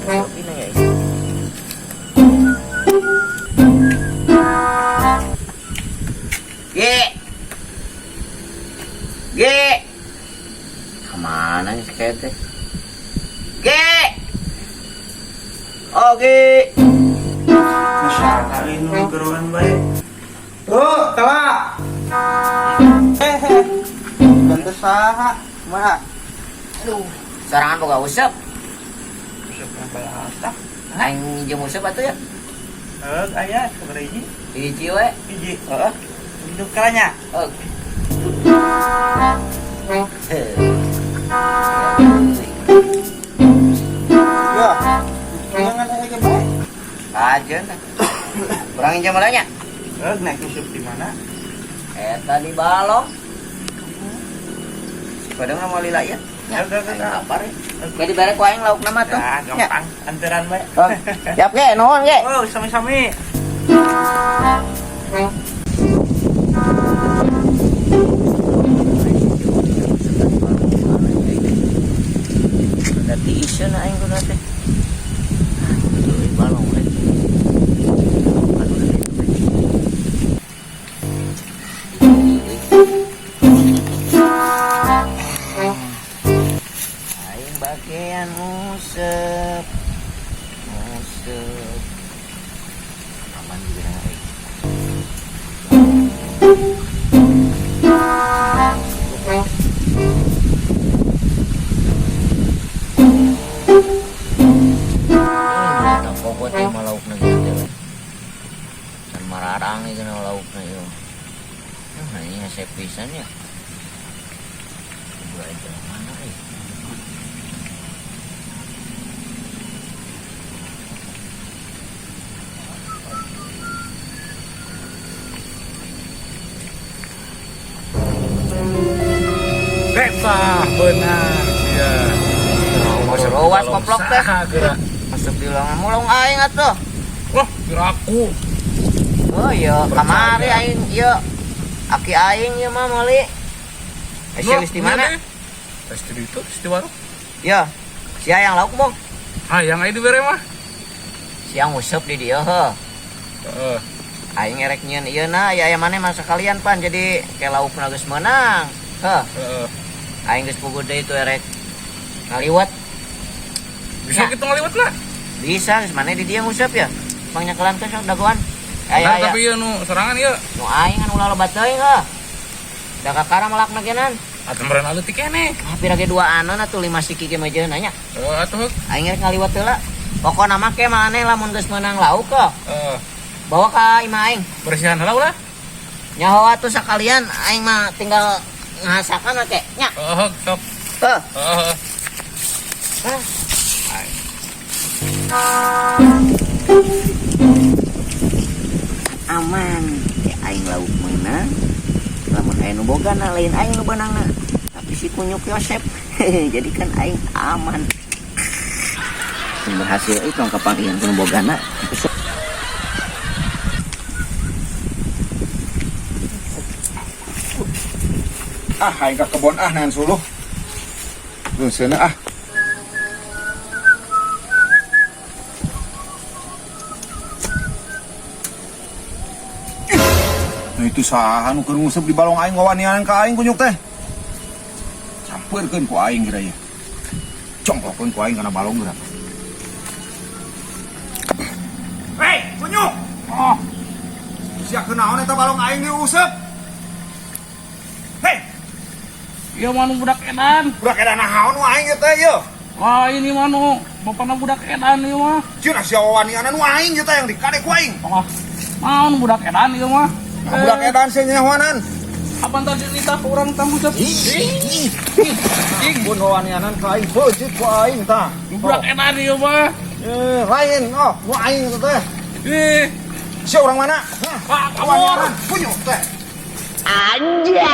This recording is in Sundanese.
Kopi na ya. G. G. Kemana nih si teh? G. Oh, G. Masyarakat nu geroan bae. Tuh, kala. Eh, bantu saha? Kumaha? Aduh, sorangan boga usep. Usep yang bahasa. Aing jeung usep atuh ya. Heeh, aya sabaraha hiji? Hiji we. Hiji. Heeh. Hidup kalanya. Oh. Ya. Jangan aya ge bae. Kajen. Kurang injam malanya. Heeh, naik usep di mana? Eta di balong. Pada nggak mau lila ya? Ya, udah, Aing udah. lapar ya. Kayak dibere ku aing lauk nama tuh. Ya, gampang. Anteran bae. Oh, siap ge, nuhun ge. Oh, sami-sami. Ada tiiseun aing kudu teh. Aduh, balong we. Aduh, itu teh. Aing bagian ngusep. Ngusep. Aman juga na aing. Tak pokok teh mah laukna gitu we. Can mararang ieu kana laukna ieu. Nah, ini hese pisan ya. Kudu aya jalan mana euy. Eta benar sia. Mau seruas koplok teh. Saha geura? Masuk di ulang mulung aing atuh. Wah, kira aku. Oh iya, kamari aing ieu. Aki aing ieu mah meuli. Eh, sia geus di mana? Tes di itu, di warung. Ya, sia yang lauk bong. Ah, yang aya dibere mah. Sia nguseup di dieu heuh. Heeh. Aing ngerek nyieun ieu na, aya aya maneh masa kalian pan jadi ke laukna geus meunang. Heuh, Heeh. aing geus puguh deui itu erek ngaliwat. Bisa Ya. kita ngaliwat lah. Bisa geus maneh di dieu nguseup ya. Pangnyekelan teh sok dagoan. Aya Nah, aya. tapi ieu nu sorangan ieu. Nu aing kan ulah loba teuing heuh. Da kakara melakna genan. Atuh meureun aleutik keneh. Ah, pira ge duaanan atuh 5 siki ge mah jeung nanya. Heeh, atuh. Aing rek ngaliwat heula. Pokona mah ke maneh lamun geus meunang lauk kok. Heeh. Bawa ka imah aing. Bersihan heula ulah. Nyaho atuh sakalian aing mah tinggal ngahasakan we ke. Nya. Heeh, sok. Heuh. Heeh. Ah. Aman, ya aing lauk meunang. Lamun aya nu boga na lain aing nu beunangna. Tapi si kunyuk Yosep. Jadi kan aing aman. Berhasil itu kapan ieu nu bogana. Ah, aing ka kebon ah nahan suluh. Leunseunna ah. Nah itu saha nu keur nguseup di balong aing wawanian ka aing kunyuk teh. Sampeurkeun ku aing geura ieu. Congkokeun ku aing kana balong geura. Hei, kunyuk. Oh. Sia kunaon eta balong aing diuseup? Hei, Ieu mah nu budak edan. budak edan naon nu aing ieu teh ieu? Wah, ini mah nu bapana budak edan ieu mah. Cenah sia wawanian nu aing ieu teh yang dikade ku aing. Wah, naon budak edan ieu mah. Nah, budak edan sia nyahoanan. Apaan tadi nitah urang tamu useup? Ih, pun wawanianan ka aing peuncit ku aing tah. Budak edan ieu mah. Eh, lain oh, nu aing itu teh. Ih, Sia orang mana? Hah? Pak, kabur. Wawanianan kunyuk teh. Anjay.